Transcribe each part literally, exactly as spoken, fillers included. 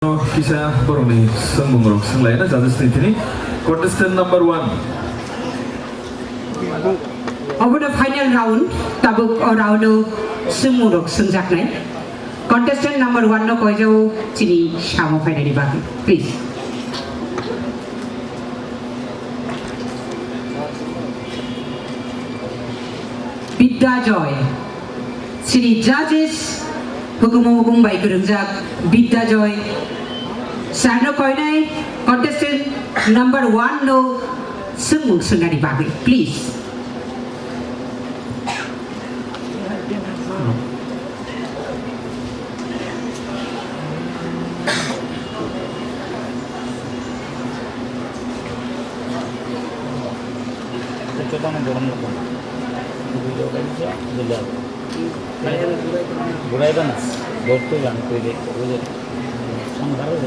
Kisa borokni swngmungrok swnglaina judges ni thini. Contestant number one. Obono final round, tabuk o round o swngmungrok swngjaknai. Contestant number one no koijao chini samo phainani bagwi, please. Bidya Joy. Chini judges, hukumu hukum bai kwrwngjak Bidya Joy. Sarno koinai contestant number one no swngmung swngnani bagwi, please.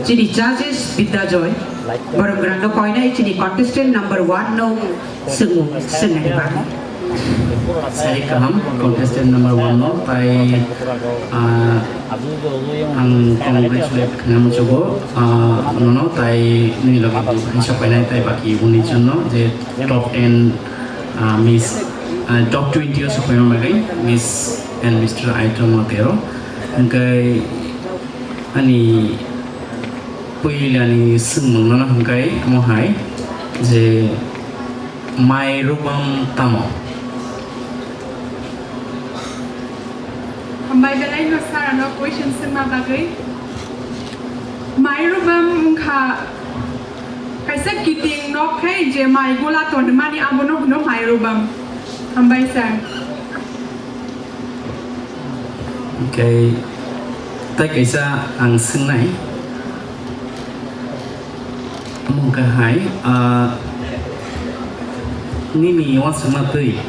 Chini judges Bidya Joy, borok rang no koinai chini contestant number one no swngmung swngnani bagwi. Sari kaham, contestant number one no, tai, ah, ang congratulate khaina muchugo, ah, nono, tai nini loge bo hinsa painai, tai baki unnish jon no je top ten, ah, Miss, ah, top twenty o sopaima bagwi Miss and Mister Aito Motero. Hingkai ani puilani swngmung nono hingkai omo hai je, mai rubam tamo? Hambai belai no sir ano question swngma bagwi. Mai rubam wngkha kaisa kiting nok khai je mai gola tonmani abono hwno mai rubam. Hambai sir. Hingkai tai kaisa ang swngnai. Omo wngkha hai, ah, nini uansukma twi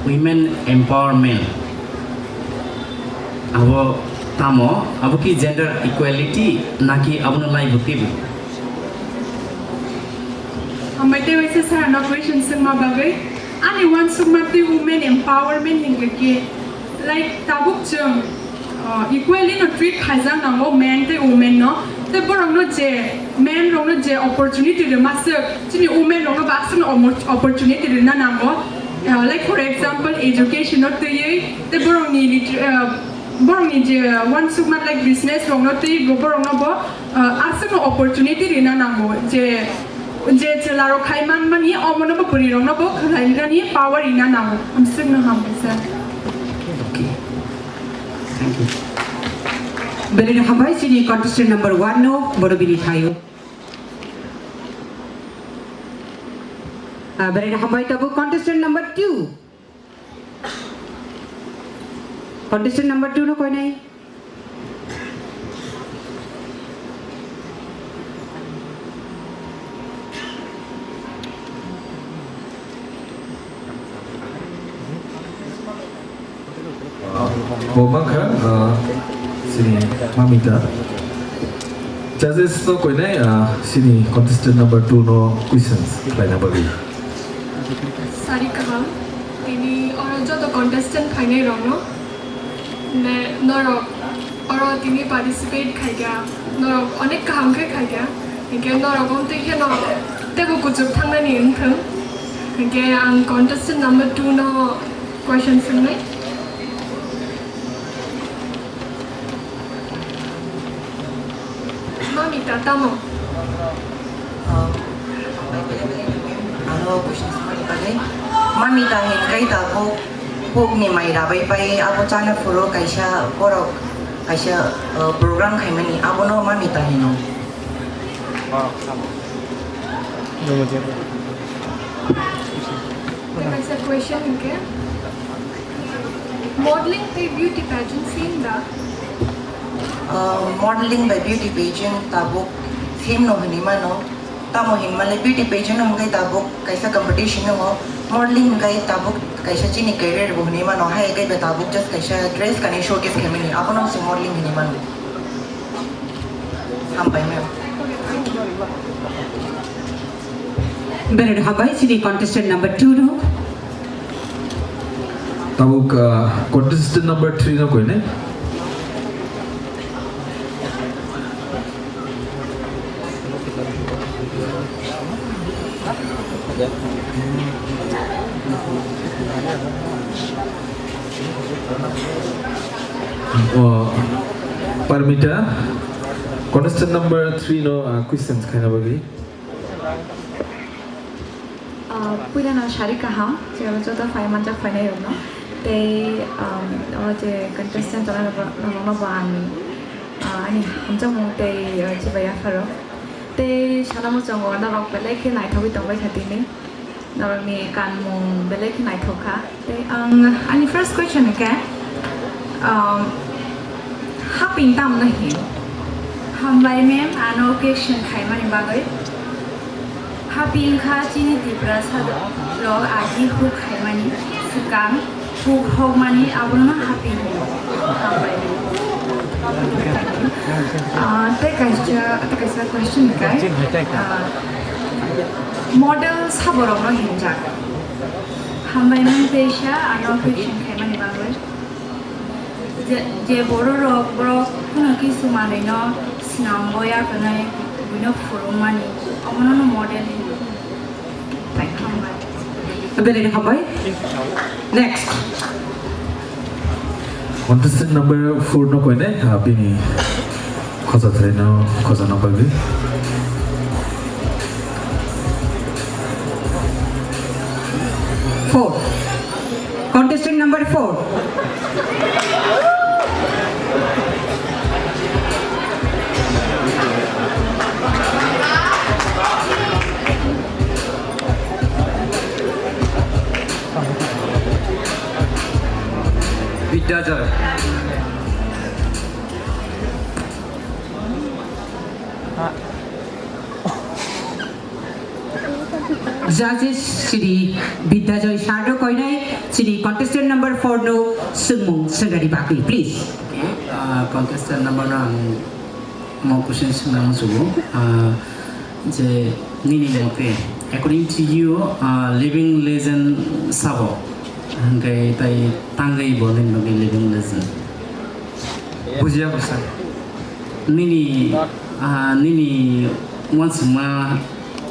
women empowerment. Abo tamo, abo ki gender equality naki abono laibo twibo? Hambai tei waisa sir ano question swngma bagwi. Ani uansukma twi women empowerment hinkhe khe, like, tabuk chwng, uh, equally no treat khaijak nango men tei women no. Tei borok no je men rok no je opportunity rwma swk, chini women rok no bo aswk no omo-, opportunity rwna nango. Uh, like, for example, education no twiwi tei borok ni lit-, uh, borok ni je uansukma, like, business rok no twiwi bo borok no bo, uh, aswk no opportunity rwna nango je je chwla rok khai manmani, omono bo bwrwi rokno bo khwlainani power rina nango. Amswkno hambai sir. Okay. Thank you. Belai no hambai chini contestant number one no, bono bini thaio. Ah, belai no hambai tabuk contestant number two. Contestant number two no koinai. Bo mankha, ah, sini Mamita. Judges no koinai, ah, sini contestant number two no questions khlaina bagwi. Sari kaham, tini oro joto contestant phainai rokno, ne norok oro tini participate khaikha, norok onek kaham khe khaikha, hinkhe norok wngtwi kheno teibo kuchuk thangnani wngthwng. Hinkhe ang contestant number two no question swngnai. Mamita tamo? Ano question swngnani bagwi. Mamita hinkhai tabuk hukni mai rabai pai abo chana phuru kaisa borok kaisa, uh, program khaimani abono Mamita hino. Kaisa question hinkhe. Modeling tei beauty pageant same da? Ah, modeling bai beauty pageant tabuk same no hinwi mano. Tamo hinmale beauty pageant no hwnkhe tabuk kaisa competition no, modeling hwnkhe tabuk kaisa chini career bo hinwi mano. Hai hwnkhe bai tabuk just kaisa dress kanwi showcase khaimani, abono se modeling hinwi mano. Hambai ma'am. Belai hambai chini contestant number two no. Tabuk, ah, contestant number three no koinai. Oh, Parmita, contestant number three no, uh, questions khaina bagwi. Ah, puila no sari kaham, je joto phai manjak phainai rokno. Tei, um, o je contestant rok no bo, rok no bo ang, ah, ani hamjakmung tei, ah, chibai yapharo. Tei sana muchungo norok belai khe naithogwi tongbai kha tini. Norokni kanmung belai khe naithok kha. Tei ang ani first question hwnkhe, um, haping tamno hin? Hambai ma'am, ano question khaimani bagwi. Haping kha chini Tiprasa rok agi huk khaimani swkang. Huk hokmani abono haping hino. Hambai. Ah, tei kaisa, tei kaisa question kai. Ah, model saborokno hinjak. Hambai nang teisa ano question khaimani bagwi. Je, je bororok borok kuno kisu manwino swnamboya kwnwi buino phurumani, omono model hino. Belai hambai. Next. Contestant number four no koinai, ha, bini khojathai no khojana bagwi. Four. Contestant number four. Bidya Joy. Judges chini Bidya Joy sir no koinai chini contestant number four no swngmung swngnani bagwi, please. Okay, ah, contestant number no ang mo question swngna muchungo, ah, je nini mote, according to you, ah, living legend sabo, hwnkhe tai tangwi bo nini bagwi living legend? Bujiya bwsa. Nini, ah, nini uansukma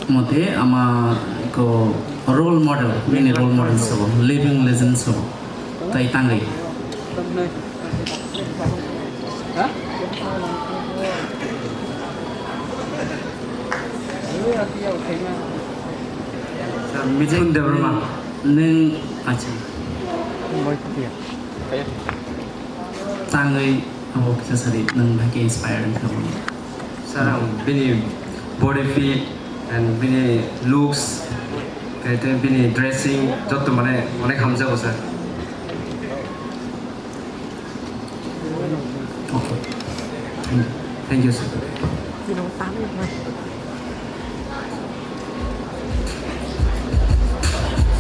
mote ama ko role model, nini role model sabo, living legend sabo, tai tangwi. Mithun Debbarma. Nwng, acha. Tangwi abo kisa sari nwng hai khe inspired wngkha bo. Sir, ang bini body fit and bini looks, kaitor bini dressing, joto mane onek hamjago, sir. Okay. Thank you. Thank you, sir.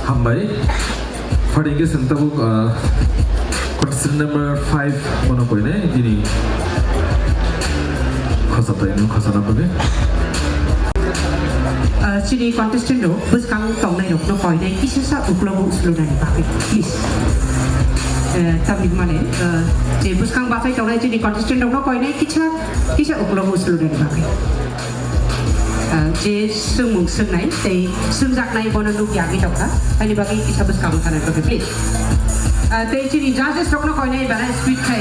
Hambai. Phaidi hwnkhe chwng tabuk, ah, contestant number five bono koinai bini khosaphaino khosana bagwi. Ah, chini contestant rok bwskang tongnai rokno koinai kisa sa uklogo slunani bagwi, please. Eh, tamni mane, eh, je bwskang bachai tongnai chini contestant rokno koinai kisa, kisa uklogo slunani bagwi. Ah, je swngmung swngnai tei swngjaknai bono nuk yagwi tongkha, ani bagwi kisa bwskango thanai bagwi, please. Ah, tei chini judges rokno koinai belai speed khai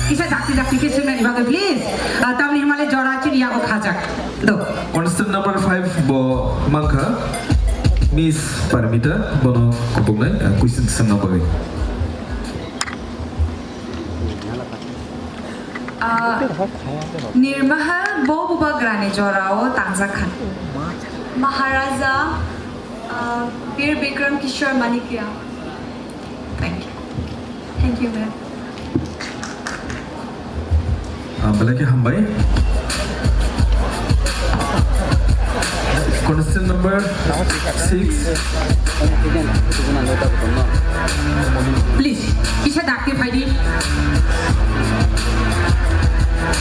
kisa dakti dakti khe swngnani bagwi, please. Ah, tamni hwnmale jora chini yago khajak. Do. Contestant number five bo mankha Miss Parmita, bono kubuknai, ah, question swngna bagwi. Ah, Nirmaha bo bubagrani jorao tangjak kha. Maharaja, ah, Bir Bikram Kishore Manikya. Thank you. Thank you, ma'am. Ah, belai khe hambai. Contestant number six. Please, kisa dakti phaidi.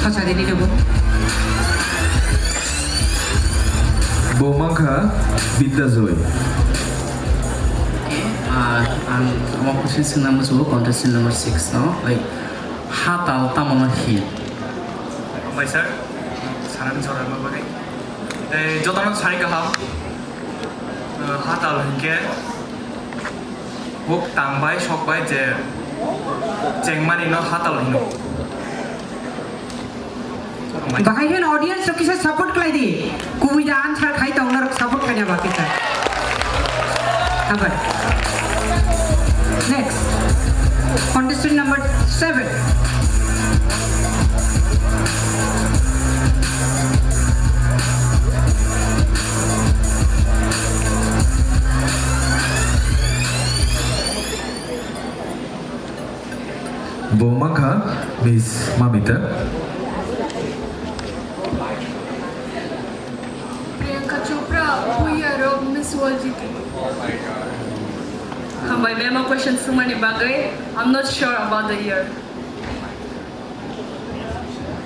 Khosadi ni nubu. Bo mankha Bidya Joy. Okay, ah, ang omo question swngna muchungo contestant number six no, like, ha tal tamo no hin? Hambai sir, sanani jorarma bagwi. Tei jotono sari kaham. Hatal hinkhe huk tang bai sok bai je chengmani no hatal hino. Bahai khe audience rok kisa support khlai di. Kubui da answer khai tong norok support khaina ba kisa. Hambai. Next. Contestant number seven. Bo mankha Miss Mamita. Priyanka Chopra, Puya Rob, Miss World G T. Hambai, ma'am, o question swngmani bagwi, I'm not sure about the year.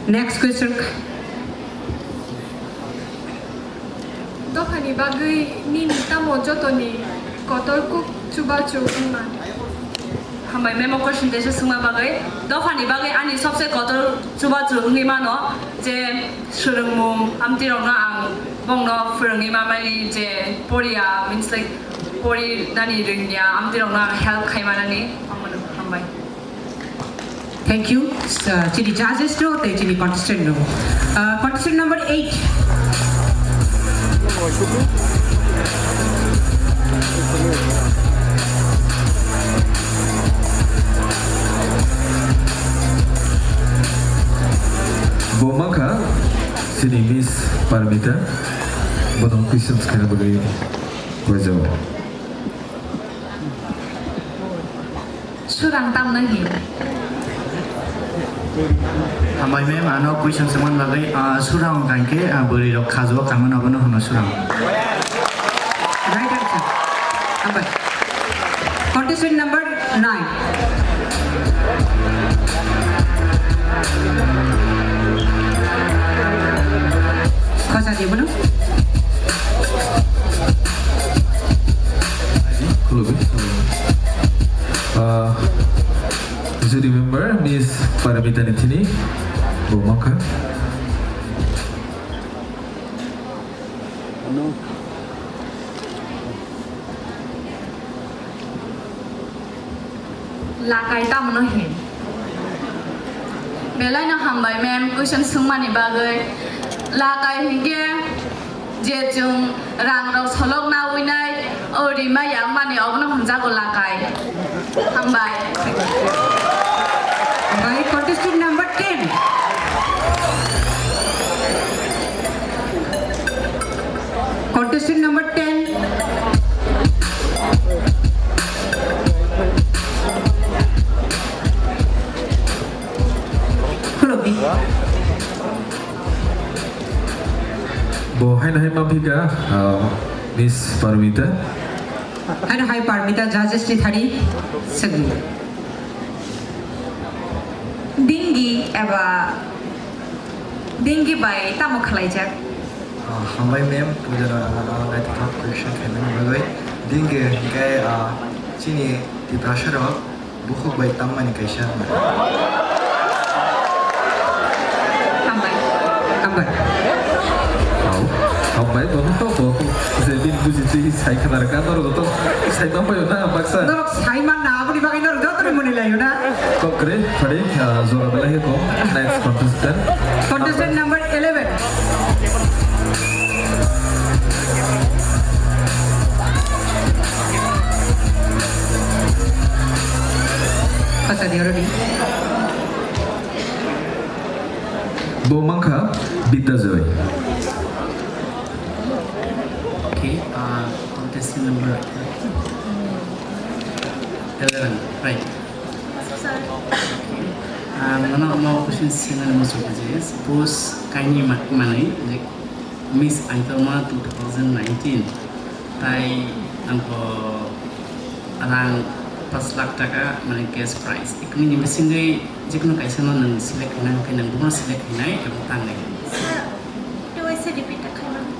Next question. Dophani bagwi nini tamo jotoni kotor kuk chubachu wngma? Hambai, memo question teisa swngma bagwi. Dophani bagwi ani sobse kotor chubachu wngwi mano je swrwngmung amtirokno ang bongno phwrwngwi mamani je poriya, means like pori nani rwngya amtirokno ang help khai manani. Omono hambai. Thank you. Uh, chini judges no, tei chini contestant no. Uh, contestant number eight. Bo mankha chini Miss Parmita, bono questions khaina bagwi waijao. Surang tamno hin? Hambai ma'am, ano question swngmani bagwi, ah, surang hwnkha khe, ah, bwrwi rok khajo kangmano abono hwno surang. Right answer. Hambai. Contestant number nine. Khosa di bono. Khulumwi. Ah, jodi member Miss Paramita ni thini bo mankha. Lakai tamno hin? Belai no hambai ma'am, question swngmani bagwi. Lakai hinkhe je chwng rang rok solok na uinai, o rima ya mani obono hwnjago lakai. Hambai. Hambai, contestant number ten. Contestant number ten. Hello, B. Bo haino hai ma phika, ah, Miss Parmita. Haino hai Parmita judges ni thani swngdi. Dingi eba dingi bai tamo khwlaijak? Ah, hambai ma'am, puila no ang ano naithothok question khaimani bagwi. Dingi hinkhe, ah, chini Tiprasa rok bukhuk bai tammani kaisa. Hambai. Hambai. Hau, hambai, bono to bo. Je din buji twi sai khna rwkha, norok joto sai tong bai na baksa. Norok sai man na, aboni bagwi norok joto ni muni laio na. Kok kwrwi, phari, ah, jora belai khe kok. Next contestant. Contestant number eleven. Asa dia ready. Bo mankha Bidya Joy. Okay, uh, contestant number eleven, right. Okay. Um, nono mo question sinani muchung je, suppose kaini ma-, manwi je Miss Aitorma two thousand nineteen, tai ang bo rang paanch lakh taka mane cash prize. Ikni ni bisingwi jikno kaisa no nwng select khaina hwnkhe nwng bono select khainai ebong tangnai. Sir, twice repeat ta khaimani.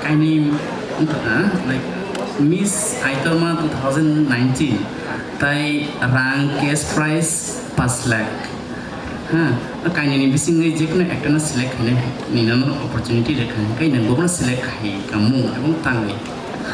Kaini wngkha, like, Miss Aitorma two thousand nineteen, tai rang cash prize paanch lakh. Ha, kainini bisingwi jekno ekta no select khainai, nini no opportunity rwkha, hwnkhe nwng bono select khai kamung ebong tangwi.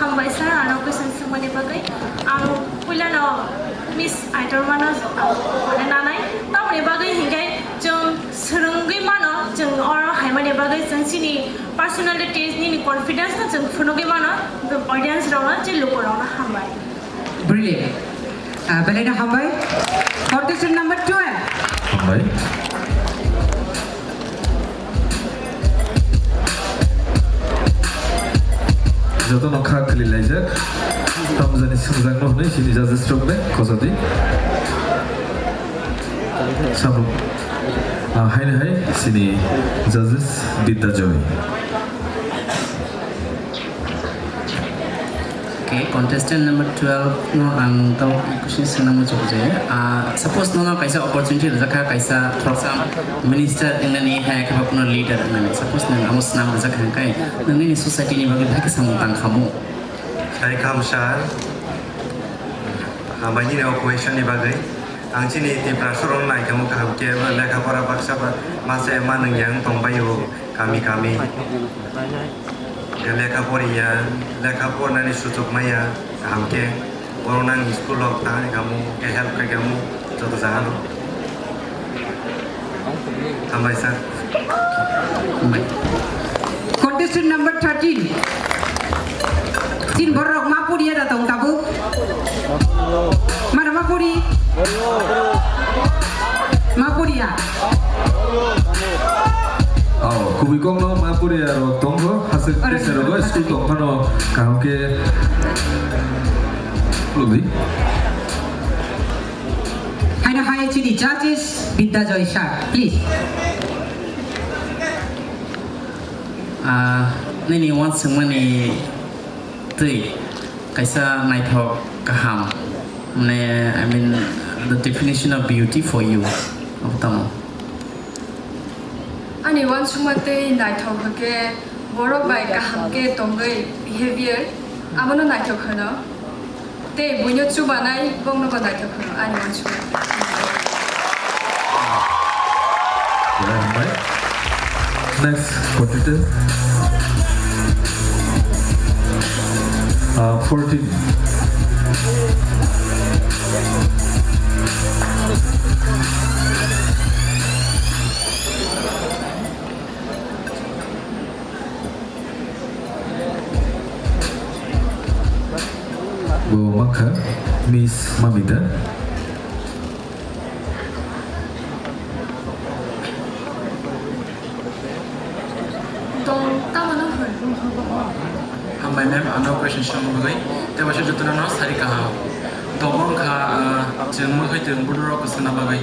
Hambai sir, ano question swngmani bagwi. Ang puilano Miss Aitormano ang nanai. Tamoni bagwi hinkhe chwng swrwngwi mano, chwng oro haimani bagwi chwng chini personality, nini confidence no chwng phunugwi mano, audience rokno, je lukurokno hambai. Brilliant. Ah, belai no hambai. Contestant number twelve. Hambai. Jotono kha khwlwi laijak. Tamjani swngjakno hwnwi chini judges rok bai khojadi. Samung. Ah, haino hai chini judges Bidya Joy. Okay, contestant number twelve no ang tamo question swnam muchung je. Ah, suppose nono kaisa opportunity rijak kha, kaisa khoroksa minister wngnani hai khe ba kuno leader wngnani. Suppose nwng amo swnam rijak kha hwnkhe nwng nini society ni bagwi bahai khe samung tang khamu. Sai kham sir, hambai nini o question ni bagwi. Ang chini Tiprasa rok naithok kaham khe lekha pora baksa ba masa ma nwng yang tong bai o kami kami. Lekha poriya, lekha pornani suchuk maya, kaham khe. Borok nang school rok thangni kamu, khe help khai kamu, joto jaga no. Hambai sir. Contestant number thirteen. Tin borok ma poriya da tong tabuk. Mana ma pori? Ma poriya. Oh, kubui kok no ma poriya rok tongo, hasik oro teacher rok school tong phano kaham khe khulukdi. Haino hai chini judges Bidya Joy sir, please. Ah, nini uansukmani twi kaisa naithok kaham, mane, I mean, the definition of beauty for you, abo tamo? Ani uansukma tei naithok hwnkhe borok bai kaham khe tongwi behavior, abono naithok hwno. Tei buino chubanai bokno bo naithok hwno ani uansukma. Next contestant. Uh, fourteen. Bo mankha Miss Mamita. Dong tamano hwn. Hambai ma'am, ano question swngna bagwi. Tei waisa jotono no sari kaham. Dong wngkha, ah, chwng mwkhwtwng budurok kwsana bagwi.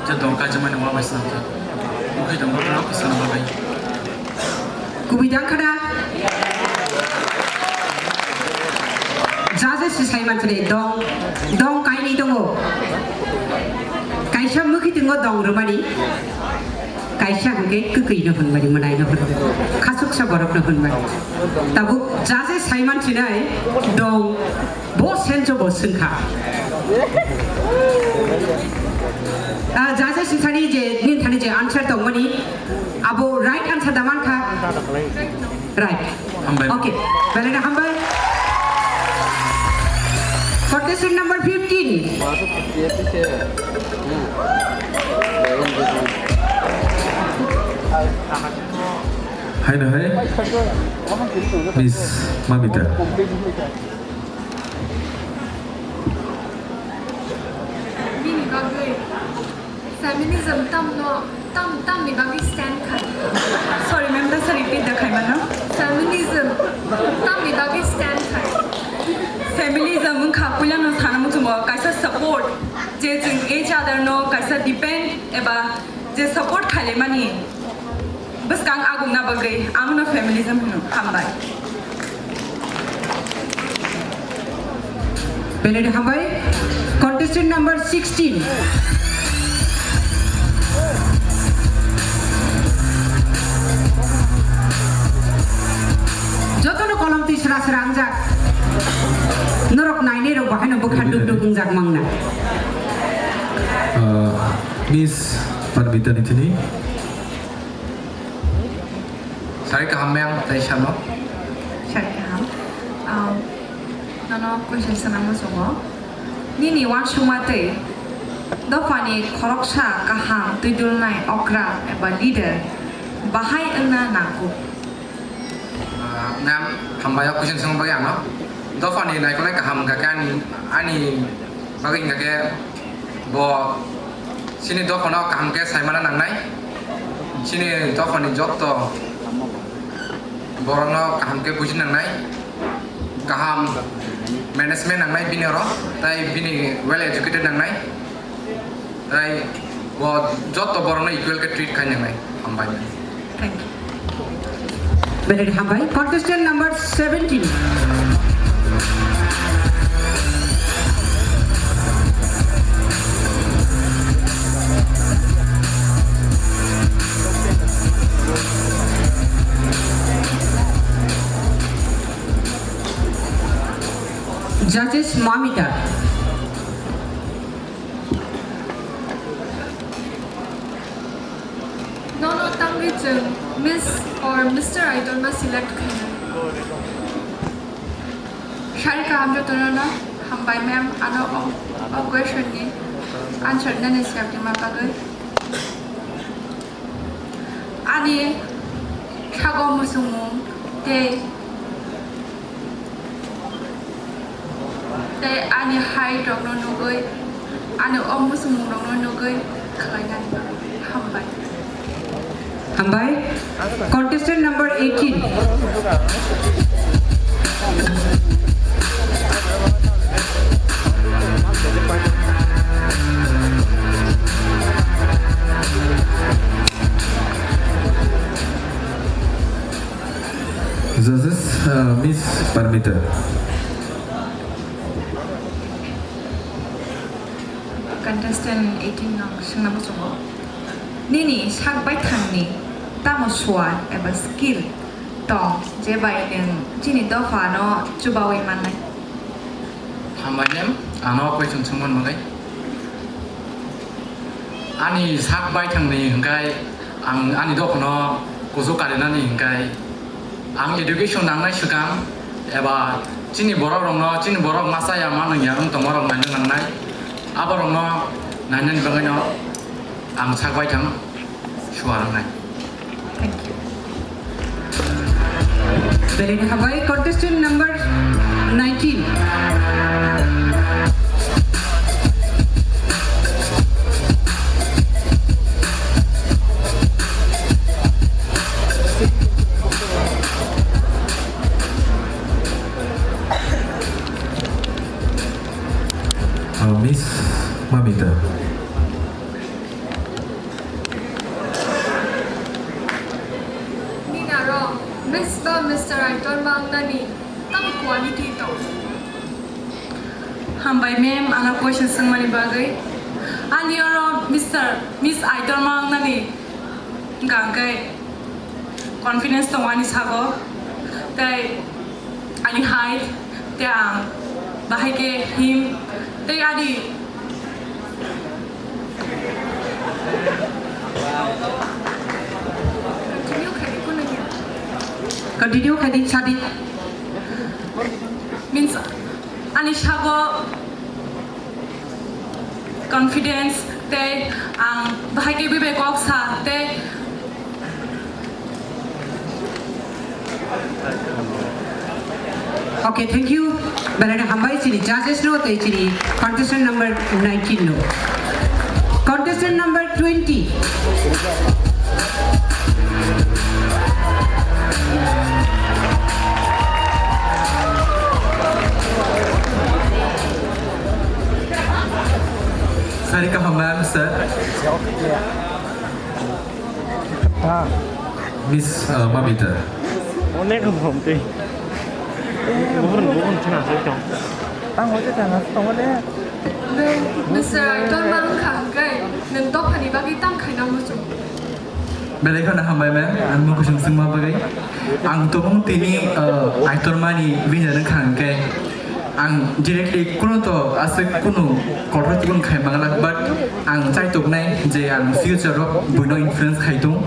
Je dong kaijak mani uabai swnamkha. Mwkhwtwng budurok kwsana bagwi. Kubui dang khada. Jaje si sai mansini dong, dong kainwi tongo. Kaisa mwkhwtwngo dong rwmani. Kaisa hwnkhe kwkwi no hwnmani, mwnai no hwnmani. Khasuksa borok no hwnmani. Tabuk jaje sai mansinai dong. Bo sense bo swngkha. Ah, jaje sithani je, nini thani je answer tongmani, abo right answer da mankha? Right. Hambai. Okay. Belai no hambai. Contestant number fifteen. Haino hai. Miss Mamita. Bini bagwi feminism tamno, tam, tamni bagwi stand khai? Sorry, ma'am, da sa repeat da khai mano? Feminism tamni bagwi stand khai? Feminism wngkha puilano sana muchungo kaisa support, je chwng each other no kaisa depend eba je support khaimani. Bwskang agungna bagwi, ang no feminism hwno. Hambai. Belai hambai. Contestant number sixteen. Jotono kolom twi sra sra wngjak. Norok nainai rok bahai no bwkha duk duk wngjak mangna. Uh, Miss Parmita Nithini. Sari kaham ma'am, tei sano. Sari kaham. Um, nono question sana muchungo. Nini uansukma tei dophani khoroksa kaham twidulnai okra eba leader bahai wngna nangkuk? Ah, ma'am, hambai o question swngna bagwi ano. Dophani naikolnai kaham wngkha khe ani, ani bagwi wngkha khe bo chini dophano kaham khe saimana nangnai. Chini dophani jotto borokno kaham khe buji nangnai, kaham management nangnai bini oro, tai bini well educated nangnai, tai bo jotto borokno equal khe treat khai nangnai. Hambai. Thank you. Belai hambai. Contestant number seventeen. Judges Mamita. Nono tangwi chwng Miss or Mister Idol ma select khainai. Sari kaham jotono no hambai ma'am, ano o, o question ni answer nani siyapni ma bagwi. Ani sago muchungmung tei, tei ani height rokno nugwi, ani o muchungmung rokno nugwi khlainani bagwi hambai. Hambai. Contestant number eighteen. Judges, uh, Miss Parmita. Contestant eighteen no swngna muchungo. Nini sak baithangni tamo suar eba skill tong je bai nwng chini dophano chubawi mannai? Hambai ma'am, ano question swngmani bagwi. Ani sak baithangni hwnkhe ang ani dophano kuchuk karinani hwnkhe ang education nangnai swkang eba chini borok rokno, chini borok masa ya manung ya wng tongma rok naina nangnai, abo rokno nainani bagwino ang sak baithang suar wngnai. Thank you. Belai hambai, contestant number nineteen. Uh, Miss Mamita. Nini aro Miss ba Mister Idol ma wngnani tamo quality tong? Hambai ma'am, ano question swngmani bagwi. Ani oro Mister, Miss Idol ma wngnani hwnkha hwnkhe confidence tongo ani sago, tei ani height, tei ang bahai khe him, tei ani continue khai di, sadi. Means, ani sago confidence tei ang bahai khe bebak kok sa tei. Okay, thank you. Belai hambai chini judges no tei chini contestant number nineteen no. Contestant number twenty. Sari kaham, ma'am, sir. Ah. Miss, uh, Mamita. Onek hom tei. Buhur, buhur chana se tong. Tang hoje chana se tong le. Nwng Mister Idol ma wngkha hwnkhe nwng dophani bagwi tang khaina muchung? Belai kheno hambai, ma'am, ang no question swngma bagwi. Ang tobong tini, uh, Idol mani winner wngkha hwnkhe Ang directly kuno to aswk kuno kotor kuno khai mangala, but ang chai toknai je ang future o buino influence khai tong,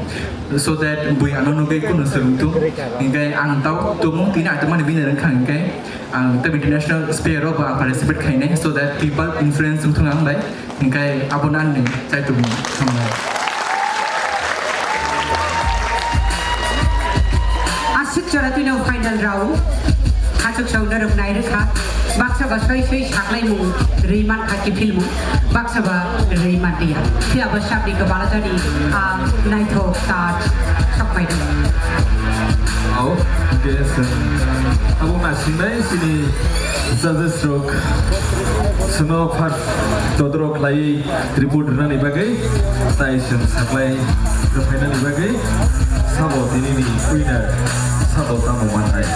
so that bui ano nugwi kuno swrwng tong. Hinkhe ang tau tumung tini ang tamani winner wngkha, hinkhe ang tam international spear o bo ang participate khainai, so that people influence wngthung ang bai. Hinkhe abo nang ni chai tong hambai. Aswk chora tino final round. Khachuk song norok nai rwkha. Baksa ba soi soi saklai mung rwi man kha kiphil mung. Baksa ba rwi man dia. Phiya ba sabni kwbala jani a naithok ta sokmai di. Au, yes. Abo nasinai sini judges rok. Sono first dodoro khlai report rwnani bagwi, tai chwng saklai rwphainani bagwi sabo tinini winner sabo tamo mannai.